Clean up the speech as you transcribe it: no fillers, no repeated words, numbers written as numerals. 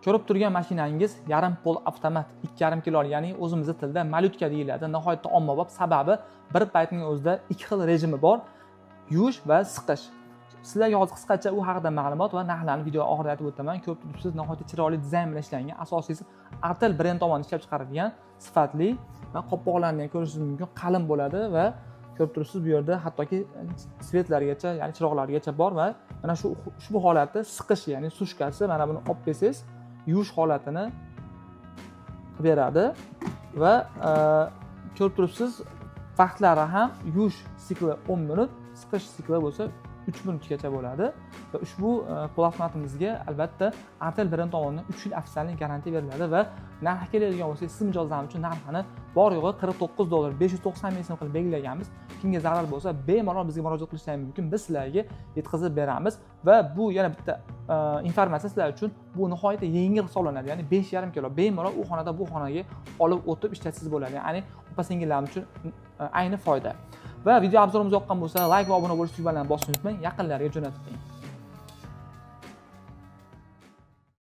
Ko'rib turgan mashinangiz yarim полуавтомат, 2,5 kiloli, ya'ni o'zimizni tilda малютка deyiladi. Nihoyatda ommabop, sababi bir paytning o'zida ikki xil rejimi bor: yuvish va siqish. Sizlarga hozir qisqacha u haqida ma'lumot va narxlarni video oxirida aytib o'taman. Ko'rib turibsiz, nihoyatda chiroyli dizayn bilan ishlangan, asosiysi Artel brend tomonidan ishlab chiqarilgan, sifatli va qopqoqlarni ham ko'rishingiz mumkin, qalin bo'ladi. Va ko'rib turibsiz, bu yerda hattoki свет largacha, ya'ni chiroqlargacha bor. Va mana shu ushbu holati siqish, ya'ni сушка si, mana buni olib kelsangiz, yuvish holatini qilib beradi. Va ko'rib turibsiz, vaqtlari ham: yuvish sikli 10 minut, siqish sikli bo'lsa 3 minutgacha bo'ladi. Va ushbu полуавтомат imizga albatta Artel brend tomonidan 3 yil официальный garantiya beriladi. Va narxi keladigan bo'lsak, siz mijozlarimiz uchun narxini bor yo'g'i 49 dollar 590 ming so'm qilib belgilaganmiz. Kimga zarar bo'lsa, bemalol bizga murojaat qilishlari mumkin, biz sizlarga yetkazib beramiz. Va bu yana bitta informatsiya sizlar uchun: bu nihoyatda yengil hisoblanadi, ya'ni 5,5 kilo, bemalol u xonada bu xonaga olib o'tib ishlatsangiz bo'ladi, ya'ni opa singillarimiz uchun ayni foyda. Va video обзор imiz yoqqan bo'lsa, layk va obuna bo'lish tugmalarini bosishni unutmang, yaqinlarga jo'natib qo'ying.